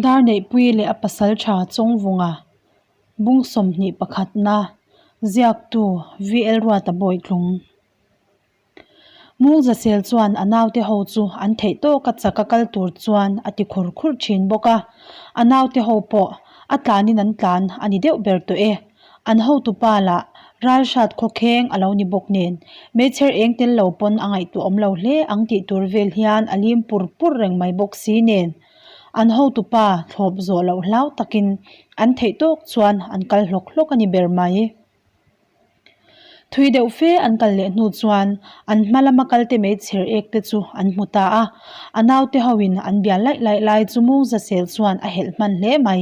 Darneihpuii leh a pasaltha Chawngvunga bung 21na ziaktu VL Ruata Bawitlung. Mungzasel chuan a naute ho chu an theih tawka chaka kal tur chuan a ti khur khur thin bawk a, a naute ho pawh a tlanin an tlan a ni deuh ber tawh e. An hotupa lah ralhrat khawkheng a lo ni bawk nen, meichher eng tel lo pawn a ngaihtuah awm lo hle ang tih tur vel hian a lim pur pur reng mai bawk si nen, an hotupa thlawp zawh loh hlau takin an theih tawk chuan an kal hlawk hlawk a ni ber mai. Thui deuh fe an kal leh hnu chuan an hma lama kalte meichher ek te chu an hmu ta a, a naute hoin an bia laih laih lai chu Mungzasel chuan a helh hman hle mai.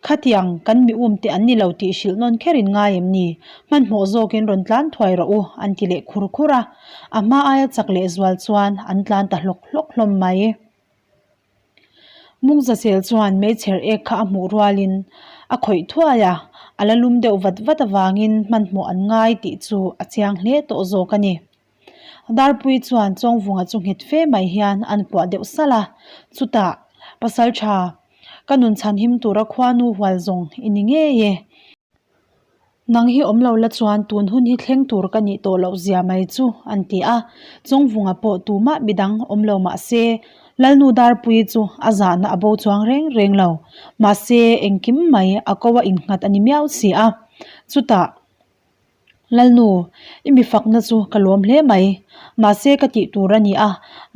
Khatiang kan mi um te an ni lo tih hrilh nawn kher in ngai em ni? Hmanhmawh zawkin rawn tlan thuai rawh u an ti leh khur khur a, a hma aia chak leh zual chuan an tlan ta hlawk hlawk hlawm mai. Mungzasel chuan meichher ek kha a hmuh rualin a khawih thuai a, a la lum deuh vat vat avangin hmanhmawh an ngai tih chu a chiang hle tawh zawk a ni. Darpui chuan Chawngvunga chu nghet fe mai hian an kuah deuh salh a, chutah Pasaltha ka nun chhanhim tura khuanu hual zawng i ni ngei e. Nang hi awm lo la chuan tun hun hi thleng tur ka nih tawh loh zia mai chu an ti a, Chawngvunga pawh tumah midang awm lo mah se Lalnu Darpuii chu a zahna a bo chuang reng reng lo. Mahse engkim mai a ko a innghat a ni miau si a, chutah Lalnu, i mi fakna chu ka lawm hle mai. Mahse ka tih tur a ni a,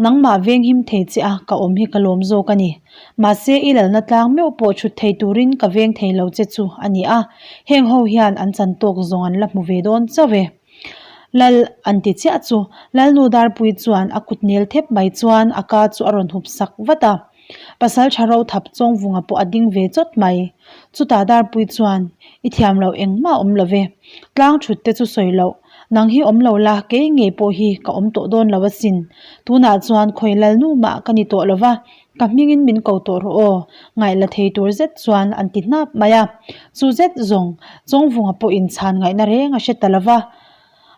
nangmah venghim thei che a ka awm hi ka lawm zawk a ni. Mahse i lalna tlang meuh pawh chhut thei turin ka veng thei lo che chu a ni a, heng ho hian an chan tawk zawng an la hmu ve dawn chauh e. Lal an ti chiah chu Lalnu Darpui chuan a kut nel thep mai chuan a ka chu a rawn hup sak vat a. Pasal tha ro thap Chawngvunga pawh a ding ve chawt mai. Chutah Darpui chuan, I thiam loh engmah awm lo ve. Tlang thut te chu sawi loh. Nang hi awm lo la, kei ngei pawh hi ka awm tawh dawn lo asin. Tunah chuan khawi lalnu mah ka ni tawh lo va, ka hmingin min ko tawh rawh aw. Ngaih la thei tur zet chuan an ti hnap mai a. Chu zet zawng, Chawngvunga pawhin chhan ngaihna reng a hre ta lo va.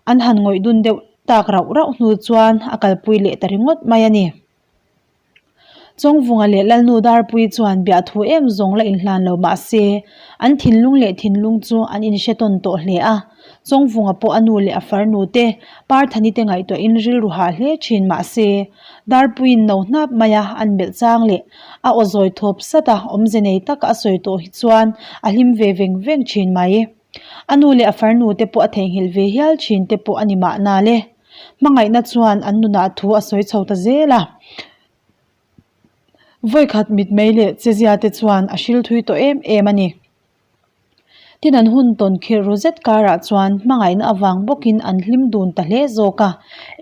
An han ngawih dun deuh tak rauh rauh hnu chuan a kalpui leh ta ringawt mai a ni. Chawngvunga leh Lalnu Darpui chuan biahthu em zawng la inhlan lo mah se, an thinlung leh thinlung chu an inhre tawn tawh hle a. Chawngvunga pawh a nu leh a farnu te, Parthani te ngaihtuahin rilru hah hle thin mah se, Darpuiin no hnap maia an melh chang leh a aw zawi thawp sat a, awmze nei taka a sawi tawh hi chuan a hlim ve veng veng thin mai. A nu leh a farnu te pawh a theihnghilh ve hial thin te pawh a ni mahna le. Hmangaihna chuan an nunah thu a sawi chho ta zel a. Vawikhat mitmei leh chezia te chuan a hril thui tawh em em a ni. Tin an hun tawn khirh ru zet karah chuan hmangaihna avang bawkin an hlim dun ta hle zawk a,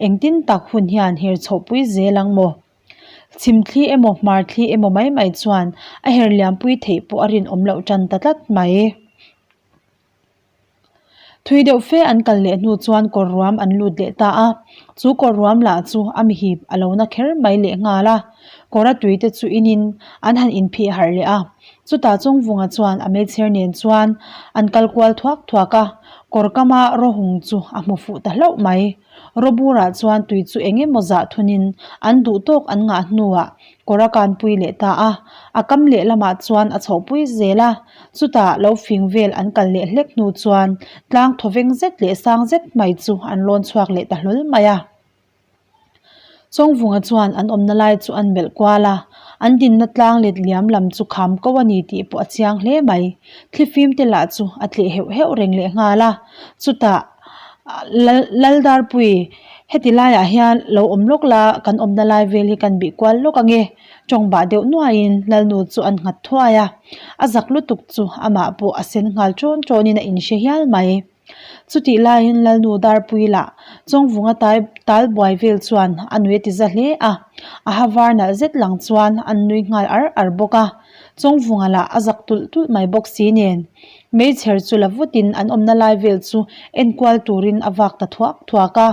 engtin tak hun hian her chhohpui zel ang maw? Chhimthli emaw hmarthli emaw mai mai chuan a her liampui theih pawh a rinawm loh tan ta tlat mai. Thui deuh fe an kal leh hnu chuan kawr ruam an lut leh ta a, chu kawr ruam lah chu a mihip a lo na kher mai leh nghal a, kawra tui te chu inin an han inphih harh leh a, chutah Chawngvunga chuan a meichher nen chuan an kal kual thuak thuak a, kawr kama rawhung chu a hmu fuh ta hlauh mai. Rawburah chuan tui chu eng emaw zah thunin an duh tawk an ngah hnuah kawr a kanpui leh ta a, a kam lehlamah chuan a chhohpui zel a, chutah lo fing vel an kal leh hlek hnu chuan tlang thawveng zet leh sang zet mai chu an lawn chhuak leh ta hlawl mai a. Chawngvunga chuan an awmna lai chu an melh kual a, an dinna tlang let liam lam chu kham ko a ni tih pawh a chiang hle mai. Thlifim te lah chu a tleh heuh heuh reng leh nghal a, chutah Laldarpui, heti laiah hian lo awm lawk la, kan awmna lai vel hi kan bih kual lawk ange, tawng bah deuh nuaiin Lalnu chu an nghat thuai a, a zak lutuk chu amah pawh a sen nghal ṭawn ṭawnin a inhre hial mai. Chutih laiin Lalnu Darpui lah Chawngvunga tai tal buai vel chuan a nui a ti za hle a, a ha var nalh zet lang chuan an nui nghal ar ar bawk a, Chawngvunga lah a zak tulh tulh mai bawk si nen. Meichher chu la vutin an awmna lai vel chu enkual turin a vak ta thuak thuak a.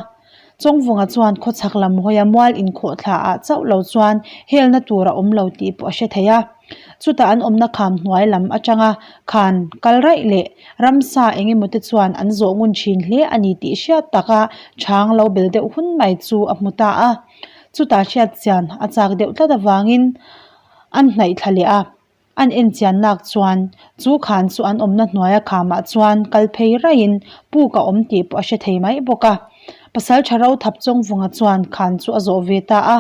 Chawngvunga chuan khawchhak lam hawia mual inkhawh thla ah chauh lo chuan helna tur a awm lo tih pawh a hre thei a. Chutah an awmna kham hnuai lam atanga khan kal raih leh ramsa eng emaw te chuan an zawh ngun thin hle a ni tih hriat taka chhang lo bel deuh hun mai chu a hmu ta a. Chutah hriat chian a chak deuh tlat avangin an hnaih thla leh a. An en chian nak chuan chu khan chu an awmna hnuaia khamah chuan kal phei raihin puk a awm tih pawh a hre thei mai bawk a. Pasal tha ro thap Chawngvunga chuan khan chu a zawh ve ta a,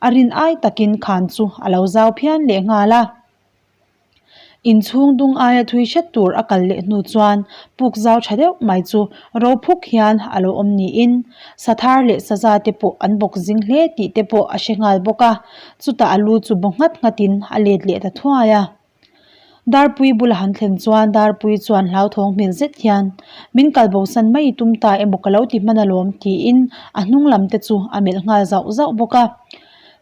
a rin ai takin khan chu a lo zau phian leh nghal a. Inchhung dung aia thui hret tur a kal leh hnu chuan puk zau tha deuh mai chu ro phuk hian a lo awm niin sathar leh saza te pawh an bawk zing hle tih te pawh a hre nghal bawk a, chutah a lu chu baw nghat nghatin a let leh ta thuai a. Darpui bula han thlen chuan Darpui chuan hlauthawng hmel zet hian min kal bosan mai tum ta emaw ka lo ti hman alawm tiin a hnung lam te chu a melh nghal zauh zauh bawk a.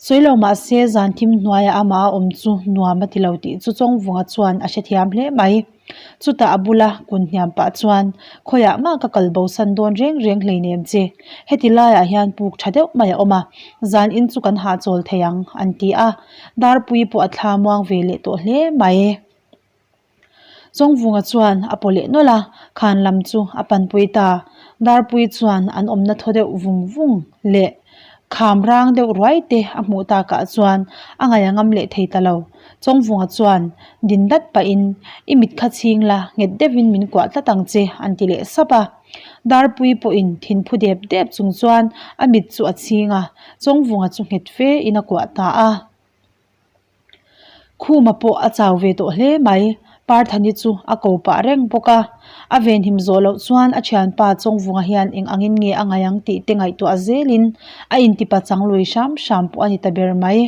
Sawi lo mah se zan thim hnuaiah amah a awm chu nuam a ti lo tih chu Chawngvunga chuan a hrethiam hle mai. Chutah a bula kun hniam pah chuan, Khawiah mah ka kal bosan dawn reng reng hleinem che. Heti laiah hian puk tha deuh mai a awm a, zan in chu kan hahchawl thei ang, an ti a. Darpui pawh a thla muang ve leh tawh hle mai. Chawngvunga chuan a paw leh nawlh a, khan lam chu a panpui ta. Darpui chuan an awmna thaw deuh vung vung leh kham rang deuh ruai te a hmuh takah chuan a ngaih a ngam leh thei ta lo. Chawngvunga chuan din dat pahin, I mit kha chhing la, nghet deuhin min kuah tlat ang che, an ti leh sap a. Darpui pawhin thinphu dep dep chung chuan a mit chu a chhing a, Chawngvunga chu nghet fe in a kuah ta a. Khuma pawh a chau ve tawh hle mai, Parthani chu a ko pah reng bawk a. A venhim zawh loh chuan a thianpa Chawngvunga hian eng angin nge a ngaih ang tih te ngaihtuah zelin a intipa chang lui hram hram pawh a ni ta ber mai.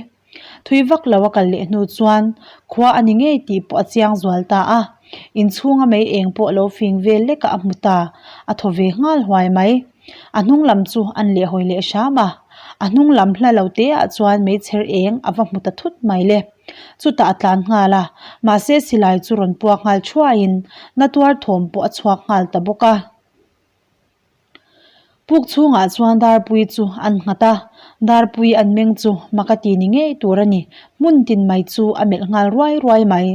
Thui vak lo a kal leh hnu chuan khua a ni ngei tih pawh a chiang zual ta a. Inchhunga mei eng pawh lo fing vel lekah a hmu ta, a thaw ve nghal huai mai. A hnung lam chu an lehhawi leh hram a, a hnung lam hla lo te ah chuan meichher eng a va hmu ta thut mai le. Chutah a tlan nghal a, mahse silai chu rawn puak nghal thuaiin na tuar thawm pawh a chhuak nghal ta bawk a. Puk chhungah chuan Darpui chu an nghat a, Darpui an meng chu mak a ti ni ngei tur a ni, hmun tin mai chu a melh nghal ruai ruai mai.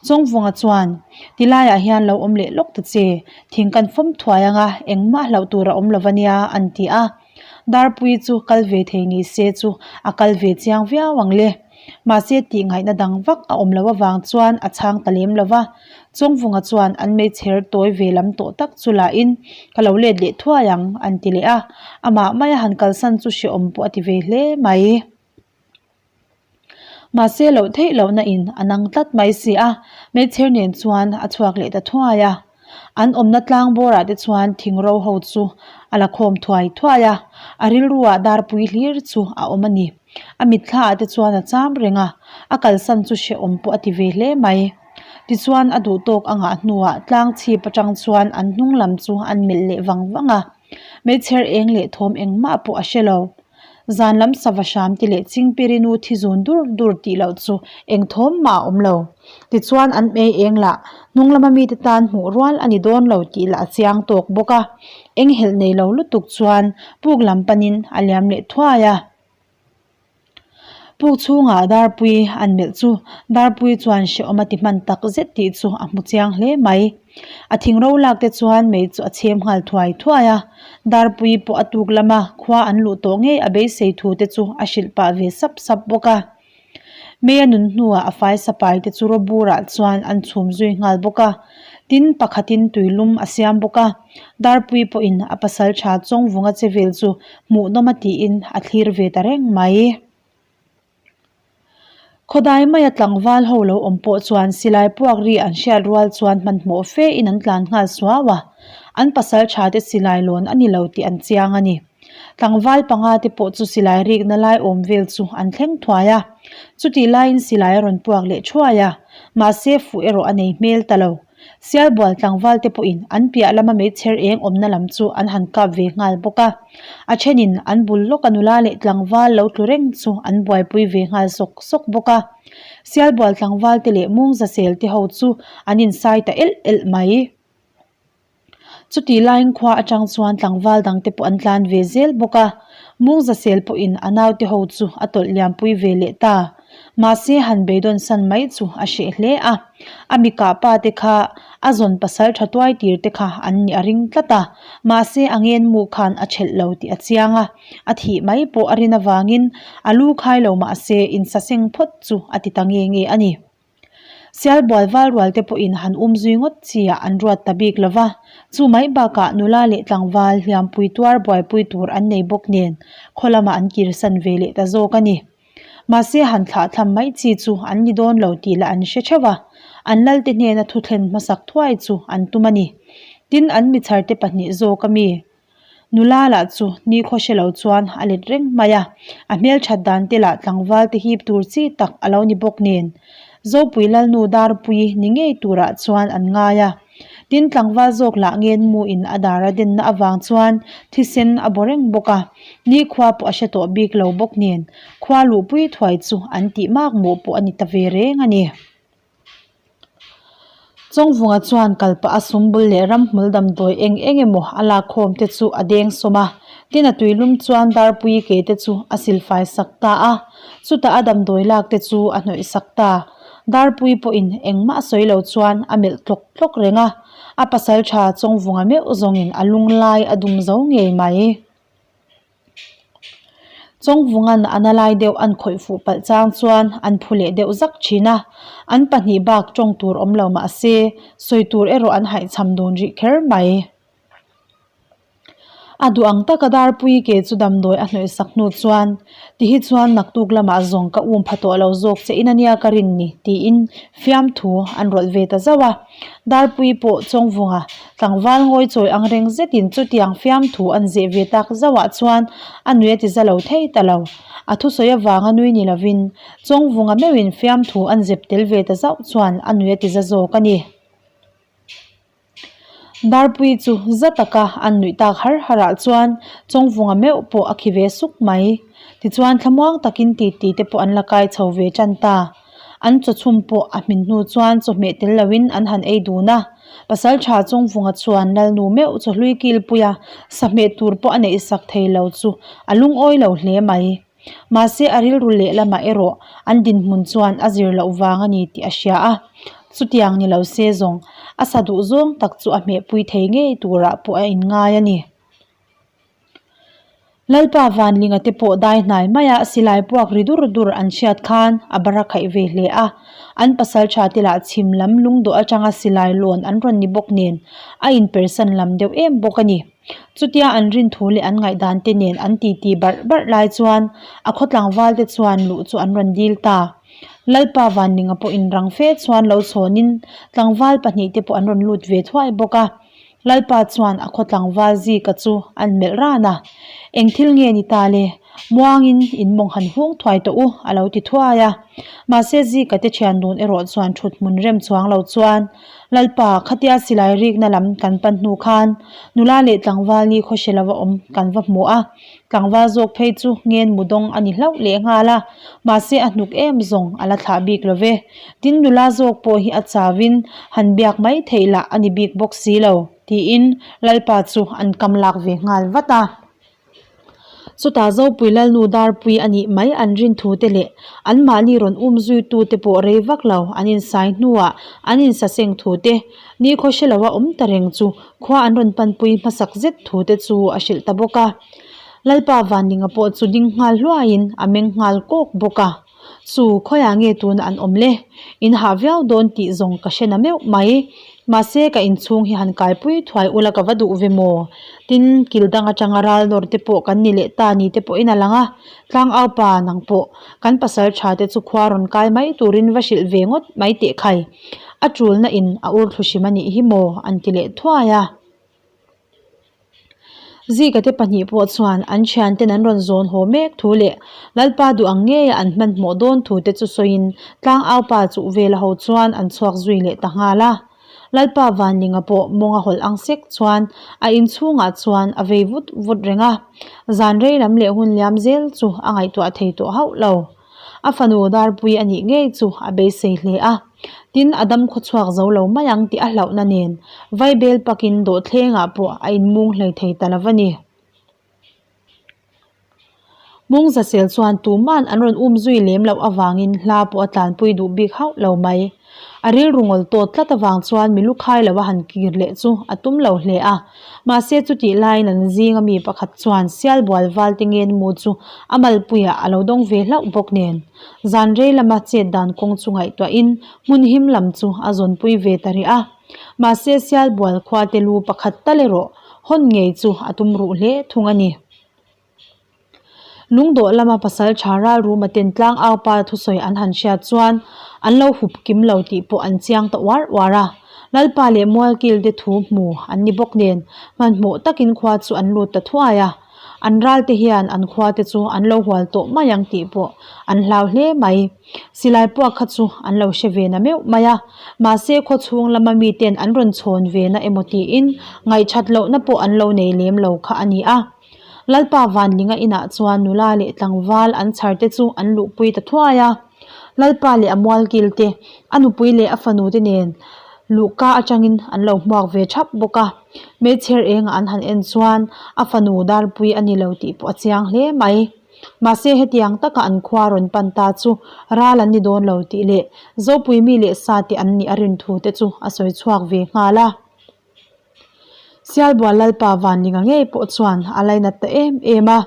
Chawngvunga chuan, Ti laiah hian lo awm leh lawk ta che, thing kan fawm thuai anga engmah hlauh tur a awm lo ania, an ti a. Darpui chu kal ve thei ni se chu a kal ve chiang viau ang le. Mahse tih ngaihna dang vak a awm loh avang chuan a chhang ta lem lo va. Chawngvunga chuan an meichher tawi ve lam tawh tak chu lahin, Ka lo let leh thuai ang, an ti leh a. Amah maia han kalsan chu hrehawm pawh a ti ve hle mai. Mahse loh theih lohna in a nang tlat mai si a, meichher nen chuan a chhuak leh ta thuai a. An awmna tlang bawrah te chuan thing ro ho chu a la khawm thuai thuai a, a rilru ah darpui hlir chu a awm a ni. A mitthla ah te chuan a cham reng a, a kalsan chu hrehawm pawh a ti ve hle mai. Tichuan a duh tawk a ngah hnuah tlang chhip atang chuan an hnung lam chu an melh leh vang vang a. Meichher eng leh thawm engmah pawh a hre lo. Zan lam sava hram te leh Chingpirinu thi zun dur dur tih loh chu eng thawm mah a awm lo. Tichuan an hmei eng lah hnung lama mite tan hmuh rual a ni dawn lo tih lah a chiang tawk bawk a. Eng helh nei lo lutuk chuan puk lam panin a liam leh thuai a. Puk chhungah Darpui an melh chu Darpui chuan hrehawm a ti hman tak zet tih chu a hmu chiang hle mai. A thing ro lak te chuan mei chu a chhem nghal thuai thuai a, Darpui pawh a tuk lama khua an luh tawh ngei a beisei thu te chu a hrilh pah ve sap sap bawk a. Mei a nun hnuah a fai sapai te chu rawburah chuan an chhum zui nghal bawk a, tin pakhatin tuilum a siam bawk a, Darpui pawhin a pasal tha Chawngvunga che vel chu hmuhnawm a tiin a thlir ve ta reng mai. Khawdai maia tlangval ho lo awm pawh chuan silai puak ri an hriat rual chuan hmanhmawh fe in an tlan nghal suau a, an pasal tha te silai lawn a ni lo tih an chiang a ni. Tlangval panga te pawh chu silai rikna lai awm vel chu an thleng thuai a, chutih laiin silai a rawn puak leh thuai a, mahse fuh erawh a nei hmel ta lo. Sialbual tlangval te pawhin an piah lama meichher eng awmna lam chu an han kap ve nghal bawk a, a thenin an bul lawka nula leh tlangval lo tlu reng chu an buaipui ve nghal sawk sawk bawk a. Sialbual tlangval te leh Mungzasel te ho chu an insai ta elh elh mai. Chutih laiin khua atang chuan tlangval dang te pawh an tlan ve zel bawk a, Mungzasel pawhin a naute ho chu a tawlh liampui ve leh ta. Mahse han beidawn san mai chu a hreh hle a, a mi kah pa te kha a zawn pasal tha tuai tir te kha an nih a ring tlat a, mahse a ngen mu khan a thelh lo tih a chiang a, a thih mai pawh a rin avangin a lu khai lo mahse insaseng phawt chu a ti ta nge nge a ni. Sialbual val rual te pawhin han um zui ngawt chi ah an ruat ta bik lo va, chu mai bakah nula leh tlangval hliampui tuar buaipui tur an nei bawk nen khaw lamah an kirsan ve leh ta zawk a ni. Mahse han thlah thlam mai chi chu an ni dawn lo tih lah an hre theuh a, an lalte hnena thutthlen hmasak thuai chu an tum a ni. Tin, an michharte pahnih zawk a mi? Nula lah chu nikhaw hre lo chuan a let reng mai a, a hmelthat dan te lah tlangval te hip tur chi tak a lo ni bawk nen. Zopui Lalnu Darpui ni ngei turah chuan an ngai a. Tin tlangval zawk lah ngen mu in a dar a denna avang chuan thisen a baw reng bawk a, nikhua pawh a hre tawh bik lo bawk nen khua luhpui thuai chu an tih mak mawh pawh a ni ta ve reng a ni. Chawngvunga chuan kal pah a sumbul leh ramhmul damdawi eng eng emaw a lak khawm te chu a deng sawm a, tin a tuilum chuan darpui ke te chu a silfai sak ta a, chutah a damdawi lak te chu a hnawih sak ta. Darpui pawhin engmah sawi lo chuan a melh tlawk tlawk reng a, a pasal tha Chawngvunga meuh zawngin a lunglai a dum zo ngei mai. Chawngvunga'n a na lai deuh an khawih fuh palh chang chuan an phu leh deuh zak thin a, an pahnih bak tawng tur awm lo mah se, sawi tur erawh an haihchham dun rih kher mai. A duh ang taka Darpui ke chu damdawi a hnawih sak hnu chuan, Ti hi chuan naktuk lamah zawng ka um pha tawh lo zawk che in ania ka rin ni, tiin fiamthu an rawlh ve ta zauh a. Darpui pawh Chawngvunga tlangval ngawi chawi ang reng zetin chutiang fiamthu an zeh ve tak zauhah chuan a nui a ti za lo thei ta lo. A thusawi avanga nui ni lovin Chawngvunga meuhin fiamthu an zep tel ve ta zauh chuan a nui a ti za zawk a ni. Darpui chu za taka an nuih tak har har ah chuan Chawngvunga meuh pawh a khi ve suk mai. Tichuan thlamuang takin titi te pawh an la kai chho ve tan ta. An chawchhum pawh a hmin hnu chuan chawhmeh tel loin an han ei dun a. Pasaltha Chawngvunga chuan Lalnu meuh chawhlui kilpuia sahmeh tur pawh a neih sak thei lo chu a lungawi lo hle mai. Mahse a rilru lehlamah erawh an dinhmun chuan a zir loh vang a ni tih a hria a, chutiang ni lo se zawng a sa duh zawng tak chu a hmehpui thei ngei turah pawh a inngai a ni. Lalpa Vanlinga te pawh dai hnai maia silai puak ri dur dur an hriat khan a bar a khaih ve hle a, an pasaltha te lah chhim lam lungdawh atanga silai lawn an rawn ni bawk nen a inpersan lam deuh em bawk a ni. Chutia an rin thu leh an ngaihdan te nen an titi barh barh lai chuan a khaw tlangval te chuan luh chu an rawn dil ta. Lalpa Vanninga pawh inrang fe chuan lo chhawnin tlangval pahnihte pawh an rawn lut ve thuai bawk a. Lalpa chuan a khaw tlangval Zika chu an melh ran a, Eng thil nge ni ta le? Muangin in mawng han hung thuai tawh u, a lo ti thuai a. Mahse Zika te thian dun erawh chuan thut hmun rem chuang lo chuan Lalpa, khatia silai rikna lam kan pan hnu khan nula leh tlangval ni khaw hre lova awm kan va hmu a, tlangval zawk phei chu ngen mu dawng a ni hlauh leh nghal a, mahse a hnuk em zawng a la thlah bik lo ve. Tin, nula zawk pawh hi a chauin han biak mai theih lah a ni bik bawk si lo, tiin Lalpa chu an kam lak ve nghal vat a. Chutah Zopui Lalnu Darpui a nih mai an rin thu te leh anmahni rawn um zuitu te pawh rei vak lo an insai hnuah an insaseng thu te, nikhaw hre loa awm ta reng chu khua an rawn panpui hmasak zet thu te chu a hrilh ta bawk a. Lalpa Vanninga pawh chu ding nghal hluaiin a meng nghal kawk bawk a. Chu, khawiah nge tuna an awm le? In hah viau dawn tih zawng ka hre na meuh mai. Mahse, ka inchhung hi han kaipui thuai ula ka va duh ve maw? Tin, kil dang atanga ral nawr te pawh kan ni leh ta ni te pawhin a lang a. Tlangau pa nang pawh kan pasal tha te chu khua rawn kai mai turin va hrilh ve ngawt mai teh khai. A tulna in a ur thlu hrim a nih hi maw? an ti leh thuai a. Zika te pahnih pawh chuan an thianten an rawn zawn haw mek thu leh Lalpa duh ang ngeia an hmanhmawh dawn thu te chu sawiin Tlangaupa chuh vela ho chuan an chhuak zui leh ta nghal a. Lalpa Vanlinga pawh mawnga hawlh ang sek chuan a inchhungah chuan a vei vut vut reng a, zan rei lam leh hun liam zel chu a ngaihtuah thei tawh hauh lo. A fanu Darpui a nih ngei chu a beisei hle a, tin a dam khawchhuak zo lo mai ang tih a hlauhna nen Vaibel pakin dawhthlengah pawh a inmung hlei thei ta lo a ni. Mungzasel chuan tuman an rawn um zui lem loh avangin hla pawh a tlanpui duh bik hauh lo mai. A rilru ngawl tawt tlat avang chuan mi lukhai lo a han kir leh chu a tum lo hle a. Mahse chutih laiin an zinga mi pakhat chuan Sialbual valte ngen mu chu a malpuiah a lo dawng ve hlauh bawk nen. Zan rei lama chet dan kawng chu ngaihtuahin hmun him lam chu a zawnpui ve ta rih a. Mahse Sialbual khuate lu pakhat tal erawh hawn ngei chu a tum ruh hle thung a ni. Lungdawh lama pasal tha ralruma ten tlang aupa thusawi an han hriat chuan an lo hup kim lo tih pawh an chiang ta uar uar a. Lalpa leh Mualkil te thu hmu an ni bawk nen hmanhmawh takin khua chu an lut ta thuai a. An ral te hian an khua te chu an lo hual tawh mai ang tih pawh an hlau hle mai. Silai puak kha chu an lo hre ve na meuh mai a, mahse khaw chhung lama miten an rawn chhawn ve na emaw tiin ngaihthat lohna pawh an lo nei lem lo kha a ni a. Lalpa Vanlinga inah chuan nula leh tlangval an chhar te chu an luhpui ta thuai a. Lalpa leh a mualkil te, a nupui leh a fanu te nen luhka atangin an lo hmuak ve thap bawk a. Hmeichher engah an han en chuan a fanu darpui a ni lo tih pawh a chiang hle mai. Mahse hetiang taka an khua rawn pan ta chu ral an ni dawn lo tih leh Zopui mi leh sa te an nih a rin thu te chu a sawi chhuak ve nghal a. Sialbual Lalpa Vanlinga ngei pawh chuan a lainat ta em em a.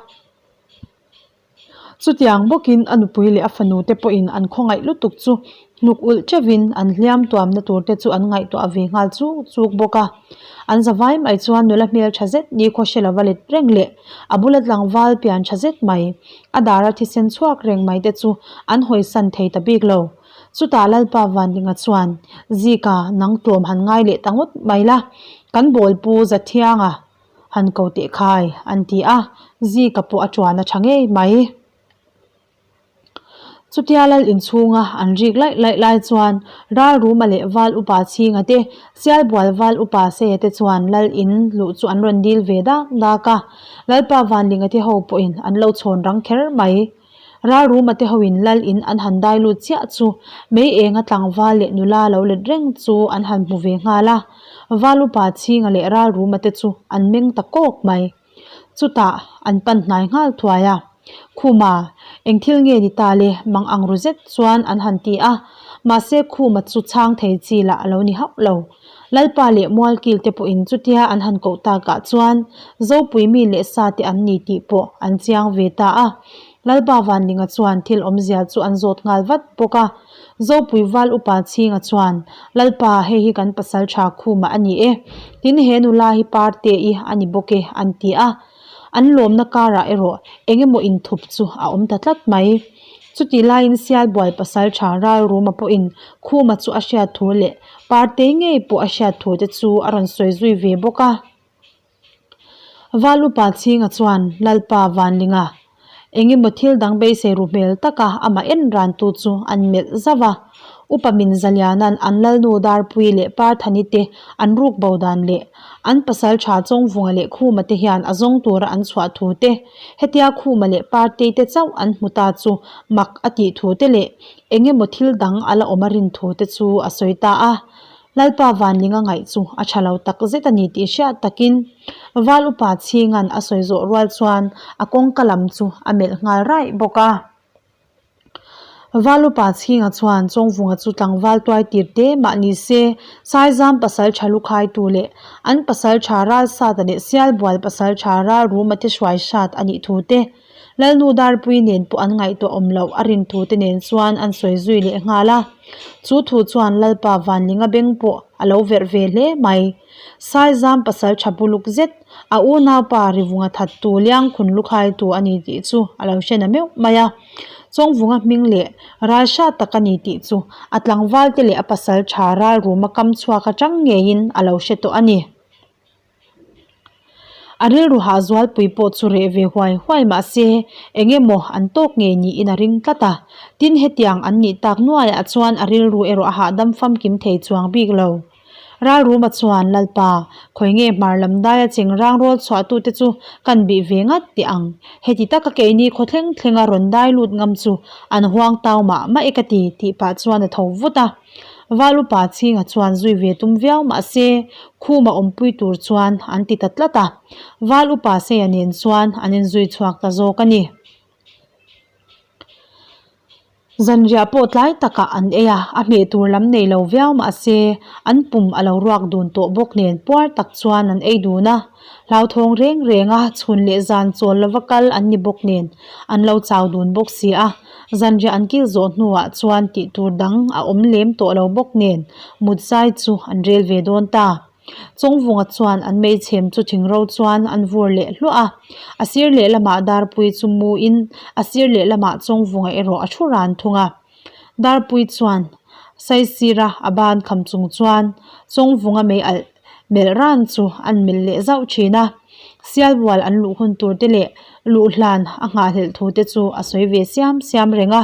Chutiang bawkin a nupui leh a fanu te pawhin an khawngaih lutuk chu hnuk ulh teuhin an hliam tuamna tur te chu an ngaihtuah ve nghal chuk chuk bawk a. An zavai mai chuan nula hmel tha zet ni khaw hre lova let reng leh a bula tlangval pian tha zet mai, a dara thisen chhuak reng mai te chu an hawisan thei ta bik lo. Chutah Lalpa Vanlinga chuan, Zika, nang tlawm han ngai leh ta ngawt mai la, kan bawlpu Zathianga han ko teh khai, an ti a, Zika pawh a tuan a tha ngei mai. Chutia Lal inchhunga an rik laih laih lai chuan Ralruma leh Val Upa Chhinga te, Sialbual Val Upa Seia te chuan Lal in luh chu an rawn dil ve dak dak a, Lalpa Vanlinga te ho pawhin an lo chhawn rang kher mai. Ralruma te hoin lal in an han dai lut chiah chu mei enga tlangval leh nula lo let reng chu an han hmu ve nghal a, Val upa Chhinga leh Ralruma te chu an meng ta kawk mai. Chutah an pan hnai nghal thuai a, Khuma, eng thil nge ni ta le mang ang ru zet chuan an han ti a, mahse Khuma chu chhang thei chi lah a lo ni hauh lo. Lalpa leh Mualkil te pawhin chutia an han koh takah chuan Zopui mi leh sa te an ni tih pawh an chiang ve ta a. Lalpa Vanlinga chuan thil awmzia chu an zawt nghal vat bawk a. Zopui Val Upa Chhinga chuan, Lalpa, hei hi kan pasal tha khuma a ni e. Tin, he nula hi Parte-i a ni bawk e, an ti a. An lawmna karah erawh eng emaw inthup chu a awm ta tlat mai. Chutih laiin Sialbual pasal tha Ralruma pawhin Khuma chu a hriat thu leh Partei ngei pawh a hriat thu te chu a rawn sawi zui ve bawk a. Val upa Chhinga chuan Lalpa Vanlinga eng emaw thil dang beisei ru hmel taka amah en rantu chu an melh zauh a. Upa min Zaliana'n an Lalnu Darpui leh Parthani te an ruk bo dan leh an pasal tha Chawngvunga leh Khuma te hian a zawng tura an chhuah thu te, hetia Khuma leh Partei te chauh an hmu ta chu mak a tih thu te leh eng emaw thil dang a la awm a rin thu te chu a sawi ta a. Lalpa Vanlinga ngaih chu a tha lo tak zet a ni tih hriat takin Val upa Chhinga'n a sawi zawh rual chuan a kawngka lam chu a melh nghal raih bawk a. Val upa Chhinga chuan Chawngvunga chu tlangval tuai tir te mah ni se, Saizam pasal tha lukhaitu leh an pasal tha Ralsata leh Sialbual pasal tha Ralruma te hruai hrat a nih thu te, Lalnu Darpui nen pawh an ngaihtuah awm loh a rin thu te nen chuan an sawi zui leh nghal a. Chu thu chuan Lalpa Vanlinga beng pawh a lo verh ve hle mai. Saizam pasal tha buluk zet, a unaupa Rivunga thattu Liangkhun lukhaitu a ni tih chu a lo hre na meuh mai a. Chawngvunga hming leh ral hrat tak a ni tih chu a tlangval te leh a pasal tha ralruma kam chhuak atang ngeiin a lo hre tawh a ni. A rilru hah zualpui pawh chu reh ve huai huai mah se eng emaw an tawk ngei niin a ring tlat a. Tin hetiang an nih tak nuaiah chuan a rilru erawh a hahdam famkim thei chuang bik lo. Ralruma chuan, Lalpa, khawi nge hmar lam daia cheng rang rawl chhuahtute chu kan bih ve ngat teh ang. Heti taka keini khaw thleng thlenga rawn dai lut ngam chu an huang tau mah mah e ka ti, tih pah chuan a tho vut a. Val upa Chhinga chuan zui ve tum viau mah se, khuma awmpui tur chuan an ti ta tlat a. Val upa Seia nen chuan an inzui chhuak ta zawk a ni. Zanriah pawh tlai takah an ei a, a hmeh tur lam nei lo viau mah se an pum a lo ruak dun tawh bawk nen puar tak chuan an ei dun a. Hlauthawng reng reng a chhun leh zan chawl lova kal an ni bawk nen an lo chau dun bawk si a, zanriah an kil zawh hnuah chuan tih tur dang a awm lem tawh lo bawk nen mut zai chu an rel ve dawn ta. Chawngvunga chuan an meichhem chu thingro chuan an vur leh hluah a, a sir lehlamah Darpui chu muin a sir lehlamah Chawngvunga erawh a thu ran thung a. Darpui chuan saisira a ban kham chung chuan Chawngvunga mei alh melh ran chu an melh leh zauh thin a, Sialbual an luh hun tur te leh luh hlan a nghahhlelh thu te chu a sawi ve siam siam reng a.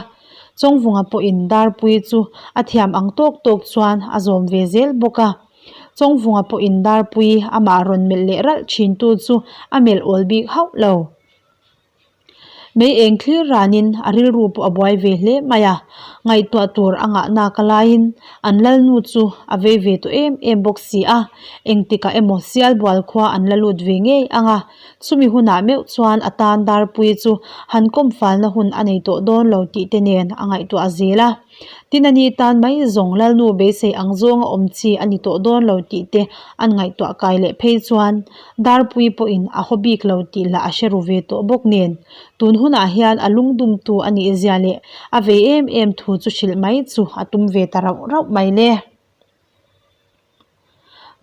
Chawngvunga pawhin Darpui chu a thiam ang tawk tawk chuan a zawm ve zel bawk a. Chawngvunga pawhin Darpui amah rawn melh leh ralh thin tu chu a melh awl bik hauh lo. Mei eng thlir ranin a rilru pawh a buai ve hle mai a, ngaihtuah tur a ngah nak a laiin an lalnu chu a vei ve tawh em em bawk si a, engtikah emaw Sialbual khua an la lut ve ngei ang a, chumi hunah meuh chuan a tan Darpui chu han kawm falna hun a nei tawh dawn lo tih te nen a ngaihtuah zel a. Tin a ni tan mai zawng Lalnu beisei ang zawnga awm chi a ni tawh dawn lo tih te an ngaihtuah kai leh phei chuan Darpui pawhin a haw bik lo tih lah a hre ru ve tawh bawk nen tun hunah hian a lungdumtu a nih zia leh a vei em em thu chu hrilh mai chu a tum ve ta rauh rauh mai le.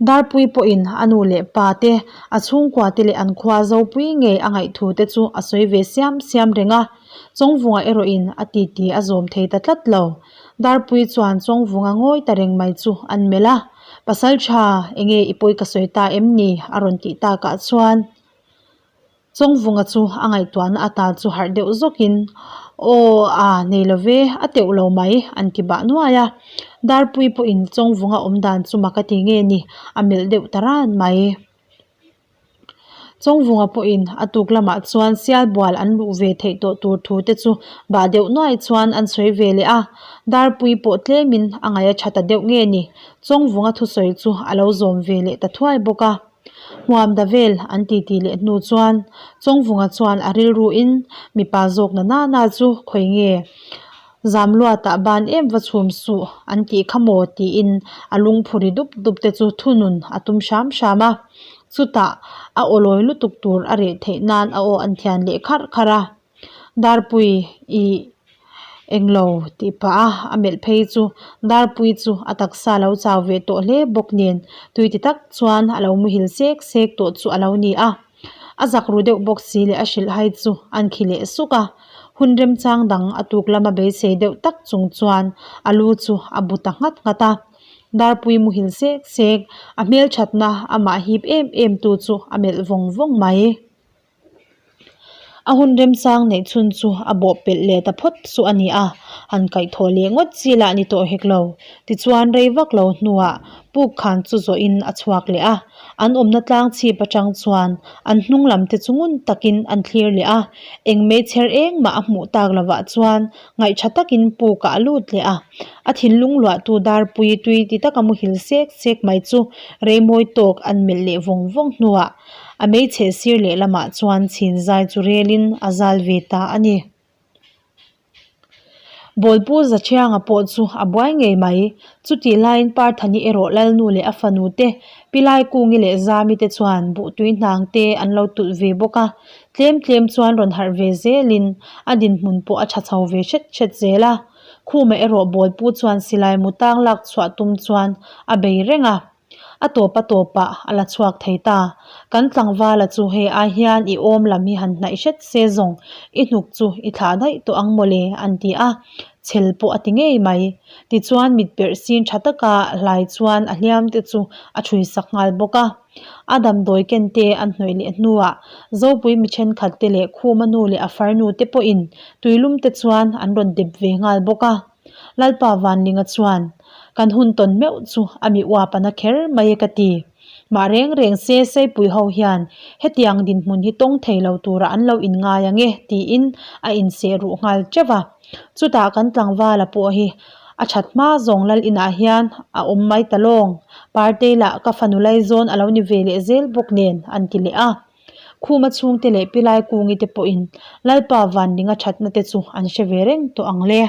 Darpui pawhin a nu leh pa te, a chhungkua te leh an khua Zopui ngei a ngaih thu te chu a sawi ve siam siam reng a, Chawngvunga erawhin a titi a zawm thei ta tlat lo. Darpui chuan Chawngvunga ngawi ta reng mai chu an melh a, Pasal tha, enge i pawi ka sawi ta em ni? a rawn tih takah chuan. Chawngvunga chu a ngaihtuahna ata chu harh deuh zawkin, Aw a, nei lo ve, a teuh lo mai, an ti bah nuai a. Darpui pawhin Chawngvunga awm dan chu mak a ti nge ni, a melh deuh ta ran mai. Chawngvunga pawhin a tuk lamah chuan Sialbual an luh ve theih tawh tur thu te chu bah deuh nuai chuan an sawi ve leh a. Darpui pawh tlemin a ngaih a tha ta deuh nge ni, Chawngvunga thusawi chu a lo zawm ve leh ta thuai bawk a. Hmuam da vel an ti ti leh hnu chuan Chawngvunga chuan a rilruin mipa zawk na nana chu khawi nge Zamluatah ban em va chhum suh an tih kha maw tiin a lungphu ri dup dup te chu thunun a tum hram hram a. Chutah a aw lawi lutuk tur a reh theih nan a aw an thian leh kharh kharh a. Darpui i englo tih pah a, a melh phei chu Darpui chu a taksa lo chau ve tawh hle bawk nen tui ti tak chuan a lo muhil sek sek tawh chu a lo ni a. A zak ru deuh bawk si leh a hrilh hai chu an khi leh suk a, hun remchang dang a tuk lama beisei deuh tak chung chuan a lu chu a bu ta nghat nghat a. Darpui muhil sek sek, a hmelthatna amah hip em em tu chu a melh vawng vawng mai. A hun remchang neih chhun chu a bawh pelh leh ta phawt chu a ni a, han kaihthawh leh ngawt chi lah ni tawh hek lo. Tichuan rei vak lo hnuah puk khan chu zawhin a chhuak leh a, an awmna tlang chhip atang chuan an hnung lam te chu ngun takin an thlir leh a, eng meichher engmah a hmuh tak lovah chuan ngaihṭha takin pukah a lut leh a. A thinlung luahtu darpui tui ti taka muhil sek sek mai chu rei mawi tawk an melh leh vawng vawng hnuah A hmeichhe sir lehlamah chuan chhin zai chu relin a zal ve ta a ni. Bawlpu Zathianga pawh chu a buai ngei mai. Chutih laiin Parthani erawh Lalnu leh a fanu te, Pi Laikungi leh Zami te chuan buhtui hnang te an lo tulh ve bawk a. Tlem tlem chuan rawn harh ve zelin a dinhmun pawh a tha chho ve hret hret zel a. Khuma erawh Bawlpu chuan silai mu tang lak chhuah tum chuan a bei reng a. A tawp a tawpah a la chhuak thei ta. Kan tlangvala chu hei ai hian i awm lam hi han hnaih hret se zawng i hnuk chu i thlah daih tawh ang mawle an ti a, chhel pawh a ti ngei mai. Tichuan mit perh sin tha taka hlai chuan a hliam te chu a thui sak nghal bawk a. A damdawi ken te an hnawih leh hnuah Zopui mi thenkhat te leh Khuma nu leh a farnu te pawhin tuilum te chuan an rawn dep ve nghal bawk a. Lalpa Vanlinga chuan, Kan hun tawn meuh chu a mi uap a na kher mai e ka ti. Mah reng reng se Seipui ho hian hetiang dinhmun hi tawng thei lo tura an lo inngai ang e tiin a inseh ruh nghal teuh va. Chutah kan tlangvala pawh hi a that hma zawng lal inah hian a awm mai ta lawng. Partei lah ka fanu laizawn a lo ni ve leh zel bawk nen an ti leh a. Khuma chhungte leh Pilai Kungi te pawhin Lalpa Vanlinga thatna te chu an hre ve reng tawh ang le.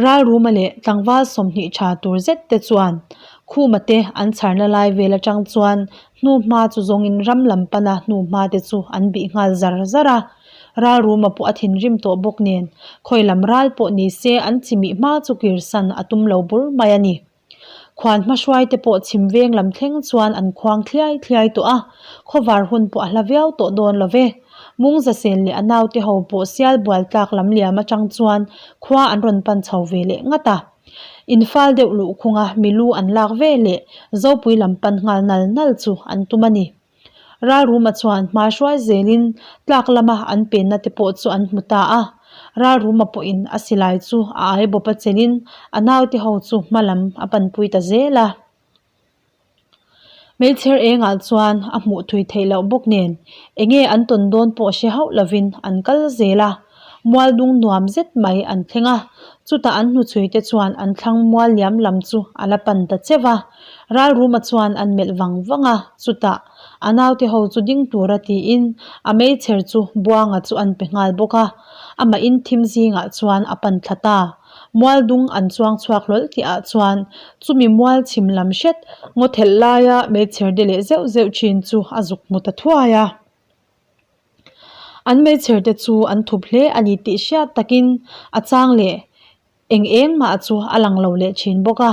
Ralruma leh tlangval 20 tha tur zet te chuan Khuma te an chharna lai vel atang chuan hnuhma chu zawngin ram lam pana hnuhma te chu an bih nghal zar zar a. Ralruma pawh a thinrim tawh bawk nen khawi lam ral pawh ni se an chimih hma chu kirsan a tum lo bur mai a ni. Khuan hmahruai te pawh chhim veng lam thleng chuan an khuang thliai thliai tawh a, khawvar hun pawh a hla viau tawh dawn lo ve. Mungzasel leh a naute ho pawh sial bual tlak lam liam atang chuan khua an rawn pan chho ve leh ngat a. Infal deuh luh khunga milu an lak ve leh Zopui lam pan nghal nal nal chu an tum a ni. Ralruma chuan hma hruai zelin tlak lama an penna te pawh chu an hmu ta a. Ralruma pawhin a silai chu a ai bawp a chelin a naute ho chu hma lam a panpui ta zel a. Hmeichher engah chuan a hmuh thui theih loh bawk nen enge an tawn dawn pawh hre hauh lovin an kal zel a. Mual dung nuam zet mai an thleng a, chutah an hnuchhui te chuan an thlang mual liam lam chu a la pan ta cheuh a. Ralruma chuan an melh vang vang a, chutah a naute ho chu ding tura tiin a meichher chu Buanga chu an pe nghal bawk a, amah in thim zingah chuan a pan thla ta. Mual dung an chuang chhuak hlawl tihah chuan chumi mual chhim lam hret ngaw thelh laia meichher de leh zeuh zeuh thin chu a zuk hmu ta thuai a. An meichher te chu an thup hle a ni tih hriat takin a chang leh eng eng mah chu a lang lo leh thin bawk a.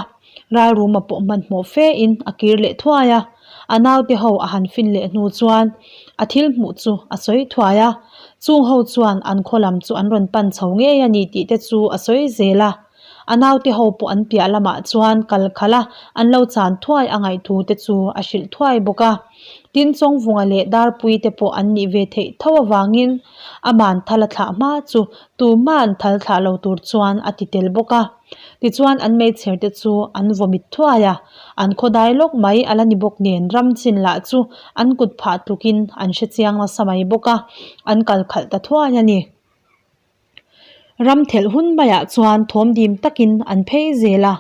Ralruma pawh hmanhmawh fe in a kir leh thuai a, a naute ho a han fin leh hnu chuan a thil hmuh chu a sawi thuai a. Chung ho chuan an khaw lam chu an rawn pan chho ngei a ni tih te chu a sawi zel a. A naute ho pawh an piah lamah chuan kal khalh a, an lo chan thuai a ngaihthu te chu a hrilh thuai bawk a. Tin, Chawngvunga leh Darpui te pawh an nih ve theih tho avangin aman thal a thlah hma chu tuma'n thal thlah lo tur chuan a ti tel bawk a. Tichuan an meichher te chu an vawmit thuai a, an khawdai lawk mai a la ni bawk nen ram chin lah chu an kut phah tlukin an hre chiang nasa mai bawk a, an kal khalh ta thuai a ni. Ram thelh hun maiah chuan thawm dim takin an phei zel a,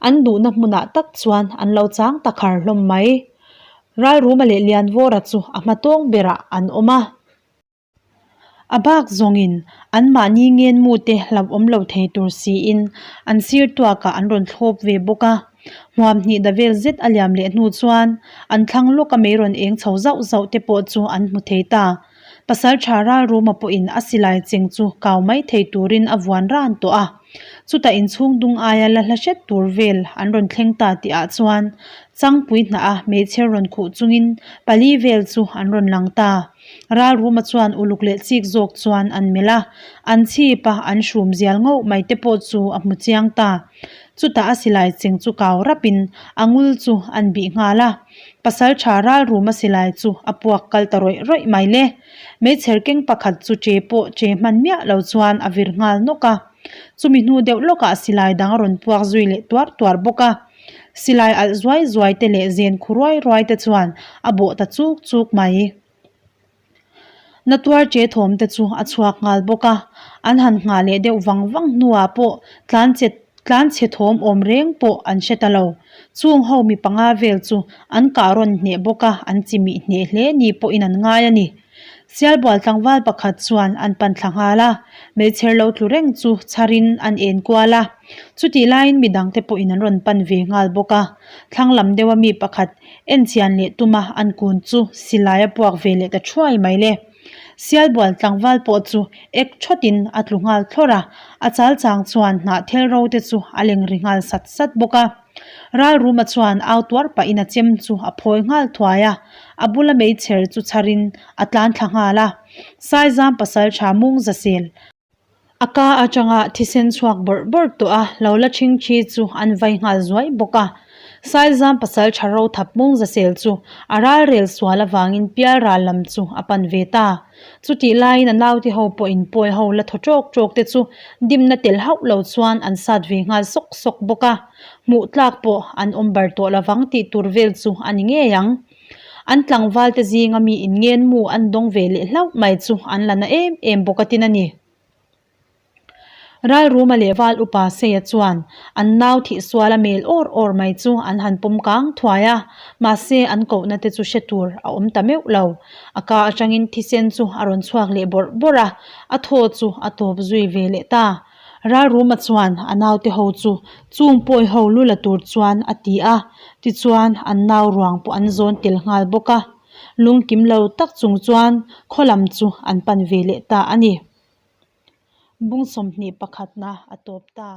an duhna hmunah tak chuan an lo chang ta khar hlawm mai. Ralruma leh Lianvawra chu a hma tawng berah an awm a. A bak zawngin anmahni ngenmute hlauhawm lo thei tur siin an sir tuakah an rawn thlawp ve bawk a. Hmuam hnih da vel zet a liam leh hnu chuan an thlang lawka mei rawn eng chho zauh zauh te pawh chu an hmu thei ta. Pasal tha Ralruma pawhin a silai cheng chu kau mai thei turin a vuan ran tawh a. Chutah inchhung dung aia la hla hret tur vel an rawn thleng ta tihah chuan Changpui hnah a hmeichher rawn khuh chungin pali vel chu an rawn lang ta. Ralruma chuan uluk leh chik zawk chuan an melh a, an chhip a an hrum zial ngauh mai te pawh chu a hmu chiang ta. Chutah a silai cheng chu kau rapin a ngul chu an bih nghal a. Pasal tha Ralruma silai chu a puak kal ta rawih rawih mai le. Meichher keng pakhat chu che pawh che hman miah lo chuan a vir nghal nawk a. Chumi hnu deuh lawkah silai dang a rawn puak zui leh tuar tuar bawk a. Silai alh zuai zuai te leh zen khu ruai ruai te chuan a bawh ta chuk chuk mai. Na tuar che thawm te chu a chhuak nghal bawk a, an han nghah leh deuh vang vang hnuah pawh tlan che tlan chhe thawm awm reng pawh an hre ta lo. Chung ho mi panga vel chu an kah rawn hneh bawk a, an chi mih hneh hle ni pawhin an ngai a ni. Sialbual tlangval pakhat chuan an pan thla nghal a, hmeichher lo tlu reng chu chharin an en kual a. Chutih laiin midangte pawhin an rawn pan ve nghal bawk a, thlang lam deuha mi pakhat En chian leh tuma an kun chu silai a puak ve leh ta thuai mai le. Sialbual tlangval pawh chu ek thawtin a tlu nghal thlawr a, a chal chang chuan hnah thel ro te chu a leng ri nghal sat sat bawk a. Ralruma chuan au tuar pahin a chem chu a phawi nghal thuai a, a bula meichher chu chharin a tlan thla nghal a. Saizam pasaltha Mungzasel. A ka atanga thisen chhuak bawrh bawrh tawh a, lo la ṭhing ṭhi chu an vai nghal zuai bawk a. Saizam pasal ṭha ro thap mung zasel chu a ral rel sual avangin pial ral lam chu a pan ve ta. Chutih laiin a naute ho pawhin pawi ho la thaw ṭawk ṭawk te chu dimna tel hauh lo chuan an sat ve nghal sawk sawk bawk a. Hmuh tlak pawh an awm bar tawh lovang tih tur vel chu a ni ngei ang. An tlangval te zinga mi in ngen mu an dawng ve leh hlauh mai chu an la na em em bawk a tin a ni. Ralruma leh Val upa Seia chuan an nau thih sual a mel awr awr mai chu an han pawm kang thuai a, mahse an kohna te chu hre tur a awm ta meuh lo. A ka atangin thisen chu a rawn chhuak leh bawrh bawrh a, a thaw chu a tawp zui ve leh ta. Ralruma chuan a naute ho chu chung pawi ho lu la tur chuan a ti a, tichuan an nau ruang pawh an zawn tel nghal bawk a. Lungkim lo tak chung chuan khaw lam chu an pan ve leh ta a ni. Bung 21 pakhatna a tawp ta.